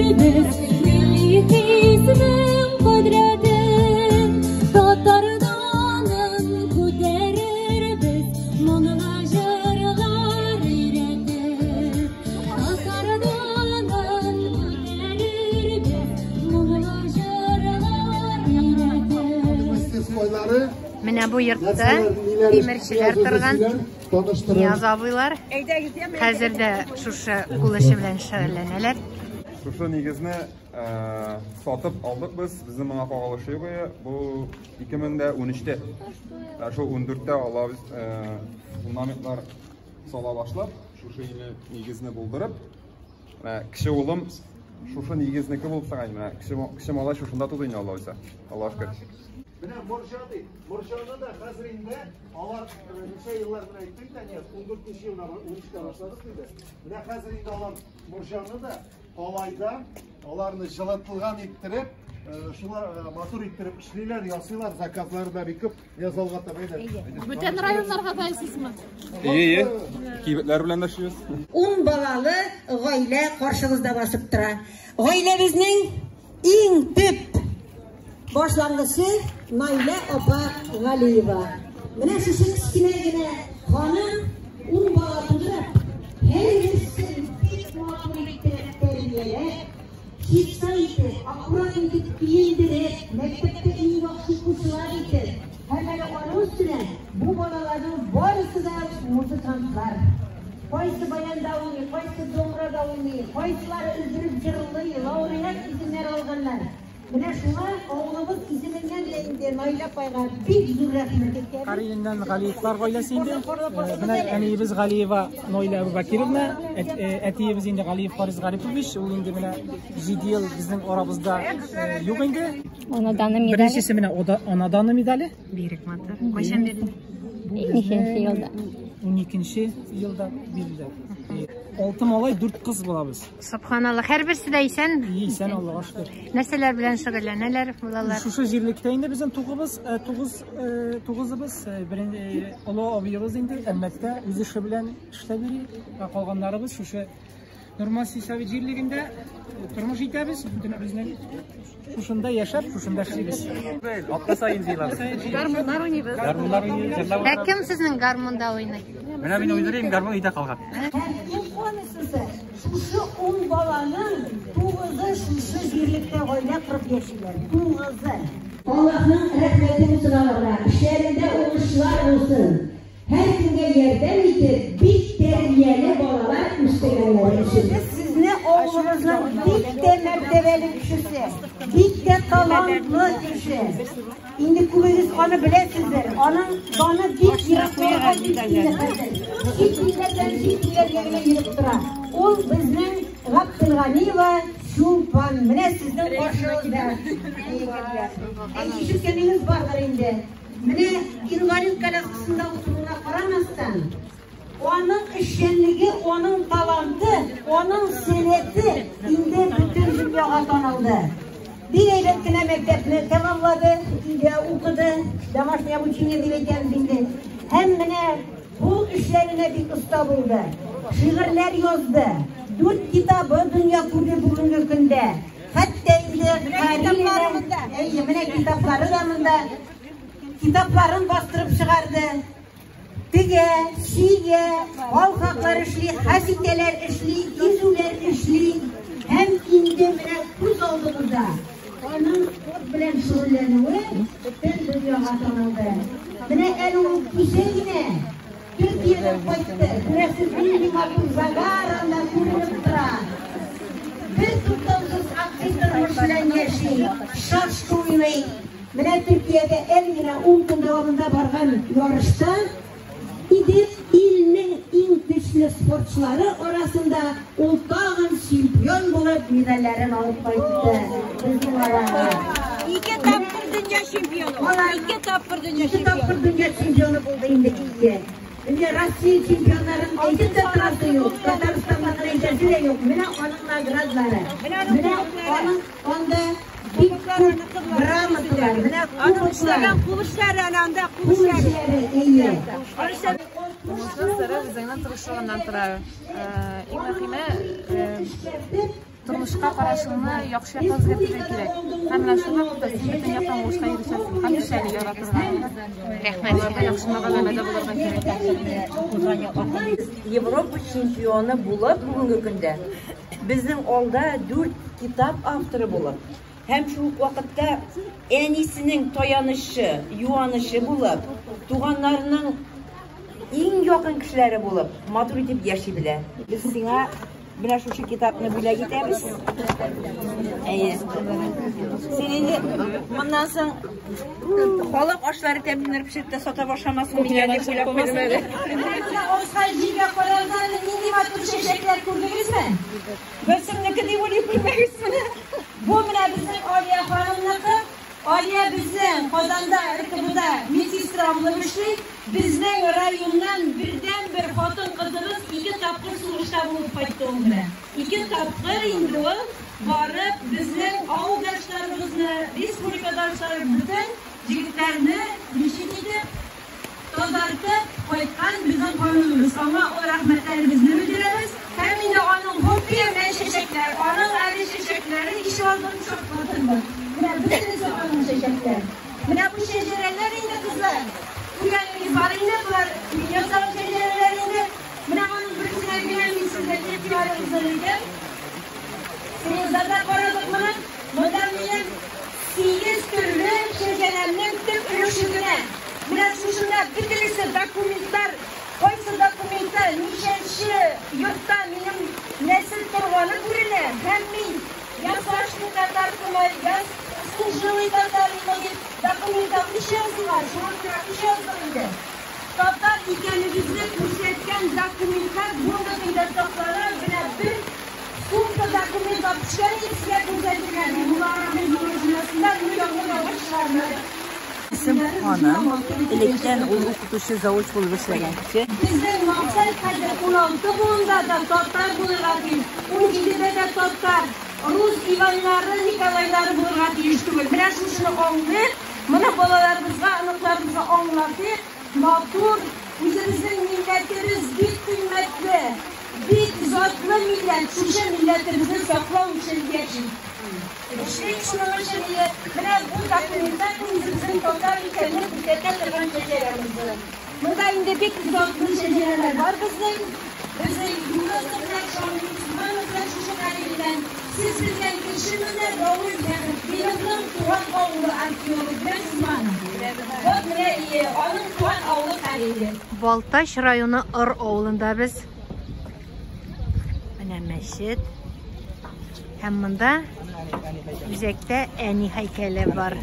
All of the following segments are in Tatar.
Күтәрербез милли хиснең кодрәтен, татар данын күтәрербез моңлы җырлар өйрәтеп. Татар данын күтәрербез моңлы җырлар өйрәтеп. Мастерскойлары Менә бу йортта тимерчеләр торган. Нияз абыйлар хәзер дә шушы кул эше белән шөгыльләнәләр. Шушы нигезне сатып алдык без, безнең моңа кагылышы юк иде. Бу 2013-тә, шул 14-тә алабыз фундаментлар сала башлап, шушы инде нигезне булдырып, менә кече улым шушы нигезнеке булып чыга инде. Менә кече малай шушында туды инде, Алла боерса. Аллаһка шөкер. Менә морҗа ди. Морҗаны да хәзер инде алар ничә еллар менә әйттек тә, нет, 14 елда, 13-тә башладык инде. Менә хәзер инде алар морҗаны да калайдан аларны җылытылган иттереп, шулар матур иттереп эшлиләр, ясыйлар, заказлары да бик күп. Я залга таба әйдә. Бүтән районнарга да әйсезме? Ие, кибетләр белән дә эшлибез. 10 балалы гаилә каршыгызда басып тора. Гаиләбезнең иң төп башлангычы Наилә апа Галиева. Менә шушы кечкенә генә ханым 10 бала тудырып, һәрберсен бик матур иттереп тәрбияләп, чиста итеп, аккурат итеп киендереп, мәктәптә иң яхшы укучылар итеп, һәм әле аның өстенә бу балаларның барысы да музыкантлар. Кайсы баянда уйный, кайсы домрада уйный, кайсылары өздереп җырлый, лауреат исемнәре алганнар. Менә шуңа авылыбыз исеменнән дә инде Наилә апайга бик зур рәхмәт әйтәбез. Кариеннән Галиевлар гаиләсе инде. Менә әниебез Галиева Наилә Абубакировна, әтиебез инде Галиев Харис Гарипович, ул инде менә 7 ел безнең арабызда юк инде. Ана даны медале. Беренчесе менә ана даны медале. Бирек матур. Кайчан бирелде? Ничәнче елда? 12 елда бирелде. 6 малай, 4 кыз булабыз. Субханалла, һәрберсе дә исән. Исән, Аллага шөкер. Нәрсәләр белән шөгыльләнәләр балалар? Шушы җирлектә инде безнең тугызыбыз, олы абыебыз инде Әлмәттә үз эше белән эшләп йөри. Ә калганнарыбыз шушы Норман сельсовет җирлегендә тормыш итәбез. Бөтен безнең шушында яшәп, шушында эшлибез. Атна саен җыелабыз. Гармуннар уйныйбыз. Гармуннар уйныйбыз, җырлап Ә кем сезнең гармунда уйный? Менә мин уйнарым, гармун өйдә калган. Һәм иң куанычлысы, шушы 10 баланың 9-ы шушы җирлектә гаилә корып яшиләр. 9-ы. Аллаһның рәхмәте булсын аларга, эшләрендә уңышлар булсын. Һәркемгә ярдәм итеп, бик тәрбияле балалар үстергәннәре өчен. Без сезне авылыбызның бик тә мәртәбәле кешесе, бик тә талантлы кеше. Инде күбегез аны беләсездер. Аның даны бик еракларга китте хәзер. Чит илләрдән чит илләргә генә йөреп тора. Ул безнең Габделганиева Чулпан. Менә сезнең каршыгызда. Ишеткәнегез бардыр инде. Менә инвалид коляскасында утыруына карамастан, аның эшчәнлеге, аның таланты, аның сәләте инде бөтен дөньяга танылды. Бик әйбәт кенә мәктәпне тәмамлады, өйдә укыды, домашнее обучение дип әйтәбез инде. Һәм менә кул эшләренә бик оста булды. Шигырьләр язды. 4 китабы дөнья күрде бүгенге көндә. Хәтта инде әйе, менә китаплары да монда. Китапларын бастырып чыгарды. Тегә, чигә, калфаклар эшли, хәситәләр эшли, изүләр эшли. Һәм инде менә күз алдыбызда аның спорт белән шөгыльләнүе бөтен дөньяга танылды. Менә әле ул кичә генә Төркиядән кайтты. Күрәсез, нинди матур загар анда күренеп тора. Бер туктаусыз актив тормыш белән яши, шашка уйный. Менә Төркиядә әле генә 10 көн дәвамында барган ярышта иде илнең иң көчле спортчылары арасында ул тагын чемпион булып медальләрен алып кайтты. Безнең арага. 2 тапкыр дөнья чемпионы. 2 тапкыр дөнья 2 тапкыр дөнья чемпионы булды инде ике. Инде Россия чемпионнарын әйтеп тә торасы юк, Татарстаннан әйтәсе дә юк. Менә аның наградалары. Менә аның анда бик күп грамоталар, менә кубоклар. Кул эшләре, анда кул Кул эшләре, әйе. Тормышның сыры үзеңнең тырышлыгыннан тора. Иң мөһиме, тормыш Уңышка карашыңны яхшы якка үзгәртергә кирәк. Һәм менә шул вакытта син бөтен яктан уңышка ирешәсең. Һәм кешеләрне яратырга. Рәхмәт. Аларга яхшы мөгамәләдә булырга кирәк. Европа чемпионы булып бүгенге көндә безнең алда 4 китап авторы булып һәм шул ук вакытта әнисенең таянычы, юанычы булып, туганнарының иң якын кешеләре булып, матур итеп яши белә. Без сиңа менә шушы китапны бүләк итәбез. Әйе. Син инде моннан соң халык ашлары тәмлеләр пешереп тә сата башламассың микән дип уйлап куйдым әле. Менә авызга җиргә карагыз әле, нинди матур чәчәкләр күрдегезме? Гөлсемнеке дип уйлый күрмәгез моны. Бу менә безнең Алия ханымныкы. Алия безнең Казанда РКБда медсестра булып эшли. Безнең районнан бердән-бер хатын-кызыбыз 2 тапкыр сугышта булып кайтты ул менә. 2 тапкыр инде ул барып безнең авылдашларыбызны, республикадашлары бөтен егетләрне ничек итеп тазартып кайткан безнең ханымыбыз. Аңа ул рәхмәтләребезне белдерәбез. Һәм инде аның хоббие менә чәчәкләр. Аның әле чәчәкләрен ишегалдын шаккатырды. Менә бөтенесе аның чәчәкләр. Менә бу шәҗәрәләр инде, кызлар. Күргәнегез бар инде, болар мин ясаган шәҗәрәләр инде. Менә аның берсенә генә мин сезгә игътибарыгызны бирдем. Срезада карадык моны. Монда минем 8 төрле шәҗәрәмнең төп өлеше генә. Менә шушында бөтенесе документлар, кайсы документта ничәнче йортта минем нәсел торганы күренә. Һәм мин ясашны татаркымы, я служилый татармы дип документта үч язылган, шуңа күрә үч яздык инде. Татар икәнебезне күрсәткән документлар бүгенге көндә саклана. Менә бер сумка документ алып төшкән идек, сезгә күрсәтергә. Буларның җыелышында бу яңгыр агачларны. Исем ханым, электән ул укытучы завуч булып эшләгән кеше. Безнең максат хәзер 16 буында да татар булырга тиеш, 17дә дә татар, рус Иваннары, Николайлары булырга тиеш түгел. Менә шушыны аңлыйк, моны балаларыбызга, оныкларыбызга аңлатыйк. Матур, үзебезнең милләтебез бик кыйммәтле, бик затлы милләт. Шушы милләтебезне саклау өчен яшик. Эшлик шуның өчен. Менә бу документлар үзебезнең татар икәнен күрсәтә торган шәҗәрәбез. Монда инде бик затлы шәҗәрәләр бар безнең. Безнең Юнысов белән, Шамил Усманов белән шушы Карелиядән. Сез белгән кеше менә Равил Бәхетдиновның туган авылы археолог беләсезме аны? Вот менә аның туган авылы Карелия. Балтач районы Ыр авылында без. Менә мәчет. Һәм монда үзәктә әни һәйкәле бар.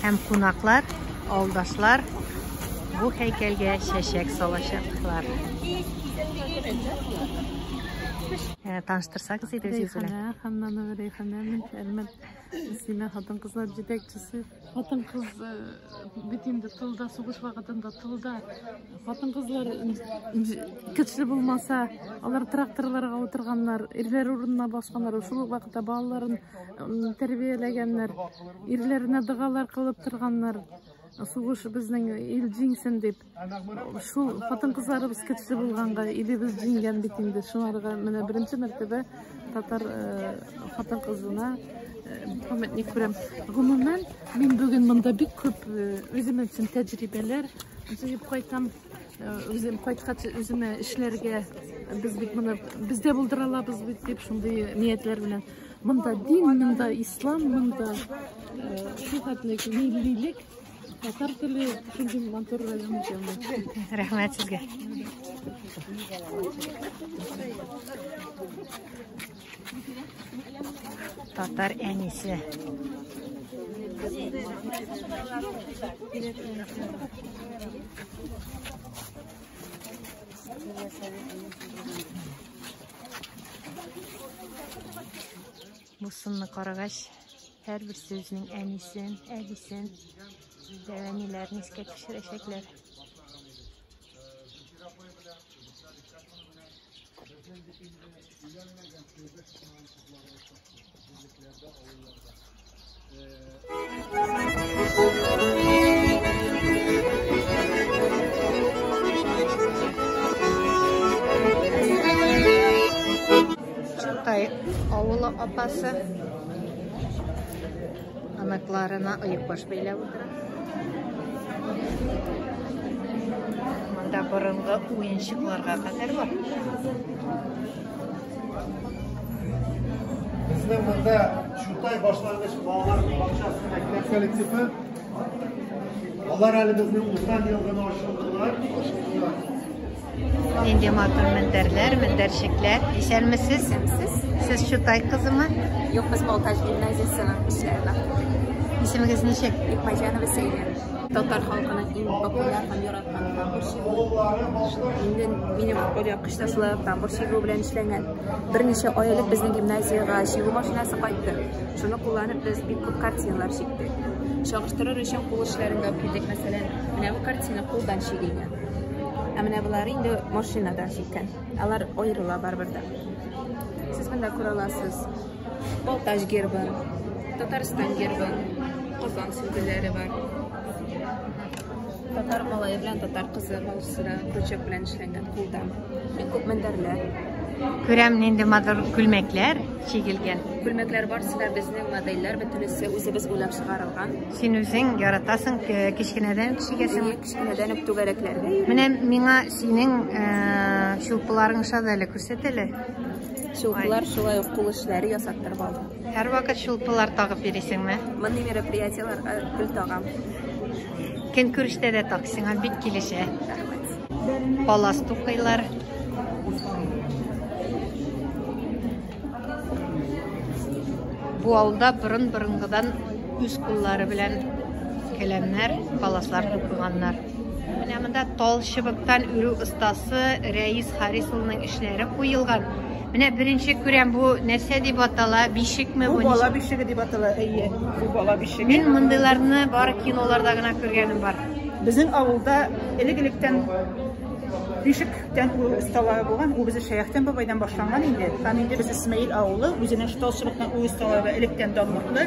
Һәм кунаклар, авылдашлар бу һәйкәлгә чәчәк салачаклар. Таныштырсагыз иде үзегез белән. Рәйхана, Ханнанова Рәйхана, мин Әлмәт Мөслимә хатын-кызлар җитәкчесе. Хатын-кыз бит инде тылда, сугыш вакытында тылда хатын-кызлар көчле булмаса, алар тракторларга утырганнар, ирләр урынына басканнар, шул ук вакытта балаларын тәрбияләгәннәр, ирләренә догалар кылып торганнар. Сугыш безнең ил җиңсен дип. Шул хатын-кызларыбыз көчле булганга илебез җиңгән бит инде. Шуңарга менә беренче мәртәбә татар хатын-кызына памятник күрәм. Гомумән, мин бүген монда бик күп үзем өчен тәҗрибәләр җыеп кайтам. Үзем кайткач үземә эшләргә, без бит моны бездә булдыра алабыз бит дип шундый ниятләр белән. Монда дин, монда ислам, монда шул хәтле миллилек, татар теле, шундый матур район икән. Рәхмәт сезгә. Татар әнисе. Бу сынны карагач, һәрберсе үзенең әнисен, әбисен, әниләрен искә төшерәчәкләр. Чутай авылы апасы оныкларына оекбаш бәйләп утыра. Монда борынгы уенчыкларга кадәр бар. Безнең монда Чутай башлангыч балалар бакчасы мәктәп коллективы. Алар әле безнең узган ел гына ачылдылар. Ачылдылар. Нинди матур мендәрләр, мендәрчекләр. Исәнмесез? Исәнмесез. Сез Чутай кызымы? Юк, без Балтач гимназиясенең кешеләренә. Исемегез ничек? Икмәҗанова Сәйдә. Татар халкының иң популяр һәм яраткан тамбур чигүе. Инде минем алъяпкыч та шулай ук тамбур чигү белән эшләнгән. Берничә ай элек безнең гимназиягә чигү машинасы кайтты. Шуны кулланып без бик күп картиналар чиктек. Чагыштырыр өчен кул эшләрен дә алып килдек. Мәсәлән, менә бу картина кулдан чигелгән. Ә менә болары инде машинадан чиккән. Алар аерыла барыбер дә. Сез монда күрә аласыз Балтач гербын, Татарстан гербын, Казан сөлгеләре бар. Татар малае белән татар кызы барысы да крючок белән эшләнгән кулдан. Бик күп мендәрләр. Күрәм, нинди матур күлмәкләр чигелгән. Күлмәкләр барысы да безнең модельләр, бөтенесе үзебез уйлап чыгарылган. Син үзең яратасың, кечкенәдән үк чигәсеңме? Кечкенәдән үк түгәрәкләргә йөрим. Менә миңа синең чулпыларың ошады әле, күрсәт әле. Чулпылар шулай ук кул эшләре ясаттырып алдым. Һәрвакыт чулпылар тагып йөрисеңме? Мондый мероприятиеләргә гел тагам. Көнкүрештә дә так, сиңа бик килешә. Рәхмәт. Палас тукыйлар. Бу авылда борын-борынгыдан үз куллары белән келәмнәр, паласлар тукыганнар. Менә монда тал чыбыктан үрү остасы Рәис Харис улының эшләре куелган. Менә беренче күрәм, бу нәрсә дип атала? Бишекме бу? Бу бала бишеге дип атала, әйе. Бу бала бишеге. Мин мондыйларны бары киноларда гына күргәнем бар. Безнең авылда элек-электән бишектән үрү осталары булган. Ул безнең Шәяхтән бабайдан башланган инде. Һәм инде без Исмәил авылы үзенең тал чыбыктан үрү осталары электән данлыклы.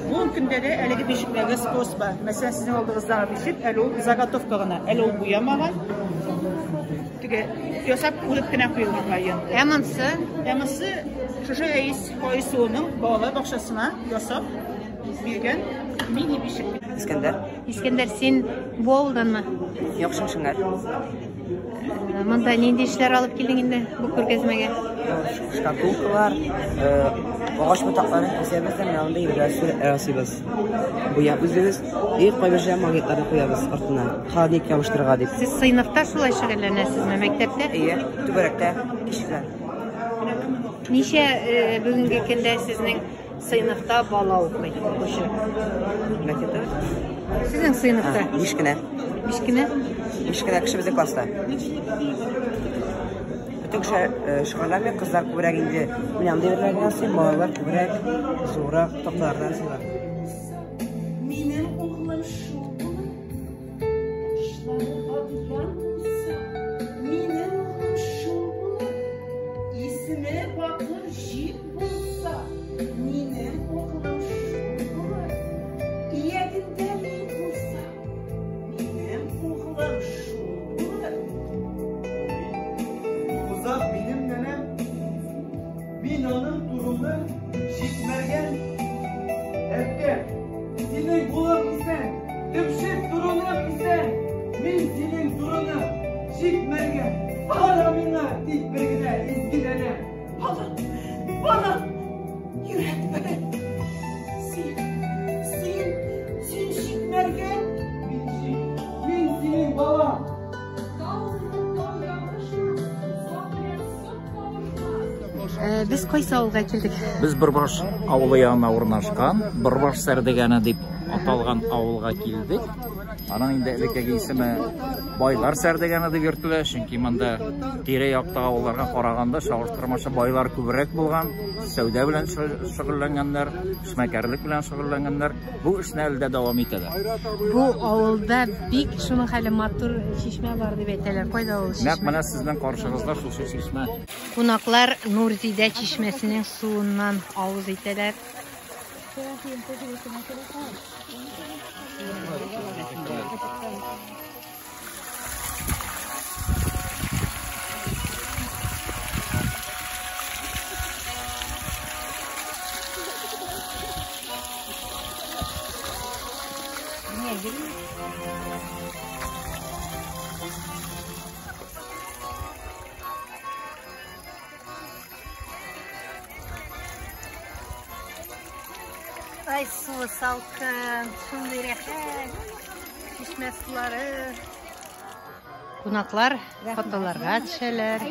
Бүгенге көндә дә әлеге бишекләргә спрос бар. Мәсәлән, сезнең алдыгыздагы бишек әле ул заготовка гына, әле ул буямаган. Теге ясап үреп кенә куелган вариант. Ә монсы? Ә монсы шушы Рәис Фаисулының балалар бакчасына ясап биргән мини бишек. Искәндәр. Искәндәр, син бу авылданмы? Юк, Шыңшыңар. Монда нинди эшләр алып килдең инде бу күргәзмәгә? Шкатулкалар, агач ботакларын кисәбез дә менә андый әйберләр сурәтләр ясыйбыз. Буяп үзебез, и кайбер җиргә магнитларны куябыз артына, холодильник ябыштырырга дип. Сез сыйныфта шулай шөгыльләнәсезме, мәктәптә? Әйе, түгәрәктә, кич белән. Ничә бүгенге көндә сезнең сыйныфта бала укый, укучы? Мәктәптә? Сезнең сыйныфта? Биш кенә. Биш кенә? Биш кенә кеше безнең класста. Бөтен кеше шөгыльләнми, кызлар күбрәк инде менә андый әйберләрне ясый, малайлар күбрәк зуррак такталардан ясыйлар. Минем углым шул булыр, ташлары Габиян булса, минем углым шул булыр, исеме Бакыр Җил булса, минем углым шул булыр, иягендә ни булса, минем углым шул булыр. Озак минем нәнәм, мин аның туруны Җикмәргән. Әбкә, синең улың исән, төпчек туруным исән, мин синең туруның, Җикмәргән. Кара миңа, тик бер генә изге нәнәм. Балам, балам, йөрәк белән. Син, син, син Җикмәргән. Мин Җик, мин синең балаң. Без кайсы авылга килдек? Без Борбаш авылы янына урнашкан Борбаш Сәрдегәне дип аталган авылга килдек. Аның инде элеккеге исеме Байлар Сәрдегәне дип йөртелә, чөнки монда тирә-яктагы авылларга караганда чагыштырмача байлар күбрәк булган, сәүдә белән шөгыльләнгәннәр, эшмәкәрлек белән шөгыльләнгәннәр. Бу эшне әле дә дәвам итәләр. Бу авылда бик шуның хәле матур чишмә бар дип әйтәләр. Кайда ул чишмә? Нәкъ менә сезнең каршыгызда шушы чишмә. Кунаклар Нурзидә чишмәсенең суыннан авыз итәләр. йөри. Ай, суы салкын, шундый рәхәт. Чишмә сулары. Кунаклар фотоларга төшәләр.